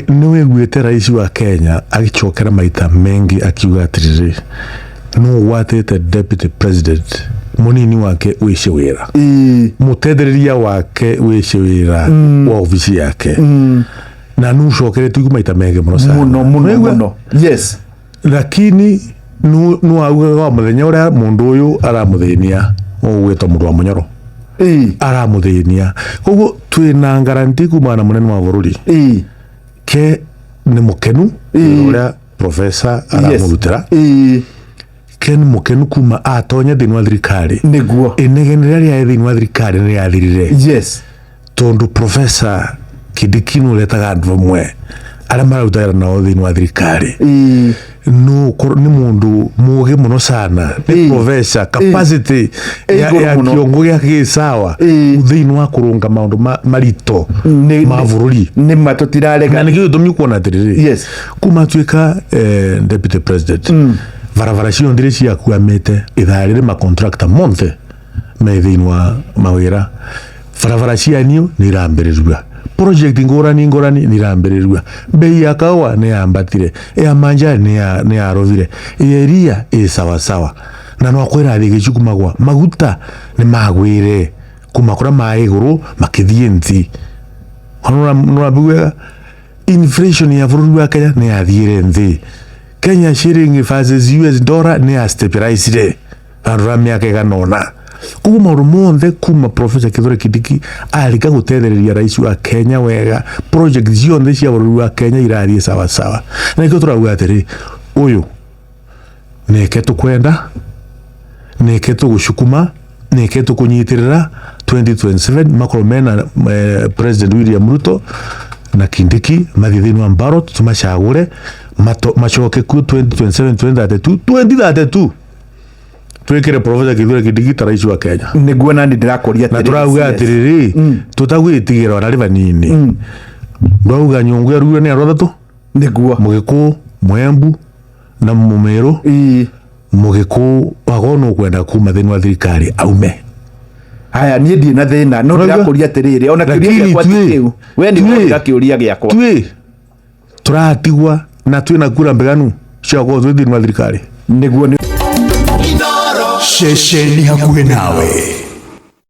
Nĩ wĩguĩte rais wa Kenya agĩcokera maita mengi akiuga atĩrĩrĩ, nũ ũgwatĩte deputy president mũnini wake wĩce wĩra, mũtethereria wake wĩce wĩra wa obici yake, na nũ ũcokerete igu maita mengi mũno sana. Muno muno. Wĩgua? Muno, yes. Lakini nũ augaga wa mũthenya ũrĩa mũndũ ũyũ aramũthĩnia, ũgwĩtwo mũndũ wa mũnyoro, aramũthĩnia. Koguo twĩna garanti kumana na mũnene wa bũrũri ke nĩ mũkenu ũrĩa professor aramũrutĩra, ke nĩ mũkenu kuma atonya thĩinĩ wa thirikari. Inegene rĩrĩa rĩarĩ thĩinĩ wa thirikari nĩ rĩathirire, tondũ professor Kindiki nĩ ũretaga andũ amwe arĩa mararuta wĩra nao thĩinĩ wa thirikari. No nĩ mũndũ mũgĩ mũno sana, nĩ professor, capacity ya, Ĩ igũrũ ya mũno. kĩongo gĩake gĩ sawa thĩinĩ wa kũrũnga maũndũ maritũ ma bũrũri. Nĩ ma tũtirarega. Na nĩkĩo gĩtũmi kuona atĩrĩrĩ, kuma atuĩka deputy president, barabara cionthire ciakuamĩte ithaa rĩrĩ, macontractor monthe me thĩinĩ wa mawĩra, barabara cianio nĩ irambĩrĩrua, project ngũrani ngũrani nĩ irambĩrĩrua, bei ya kahũa nĩ yambatire, ya manjani nĩ yarũthire, ya iria ĩ sawasawa, na no kwĩrathiĩ gĩcukumagwa maguta nĩ magwĩre kuma kũrĩa ma igũrũ makĩthiĩ nthi. Nĩũrambiguaga inflation ya bũrũri wa Kenya nĩ yathiĩre nthĩ, Kenya shilling versus US dollar nĩ ya stabilizire handũ ha mĩaka ĩgana ũna. Koguo maũndũ mothe kuma Professor Kithure Kindiki arĩka gũtethereria rais wa Kenya wega, project ciothe cia bũrũri wa Kenya irathiĩ sawa sawa, na nĩkĩo tũrauga atĩrĩ, ũyũ nĩke tũkwenda, nĩke tũgũcukuma, nĩke tũkũnyitĩrĩra 2027 makorwo mena President William Ruto na Kindiki mathiĩ thĩinĩ wa ballot, tũmacagũre, macoke kuo 2027, 2032, 2032 twĩkĩre Professor Kithure Kindiki ta rais wa Kenya. Nĩguo nani ndĩrakũria. Na tũrauga atĩrĩrĩ, tũtagwĩtigĩra ona rĩ vanini. Ndauga nyũngũ yarugire nĩ andũ atatũ, Mũgĩkũyũ, Mwembu na Mũmĩrũ. Mũgĩkũyũ wakorwo nĩ ũkwenda kuma thĩinĩ wa thirikari aume. Haya, niĩ ndirĩ na thĩna, no Ũraigua? ndĩrakũria atĩrĩrĩ, ona kĩũria Lakini gĩakwa ti kĩu, we nĩ ũrira kĩũria gĩakwa. Twĩ tũratigwa na twĩna kura mbeganu cia gũkorwo twĩ thĩinĩ wa thirikari. Nĩguo nĩ Ceceni hakuhĩ nawe.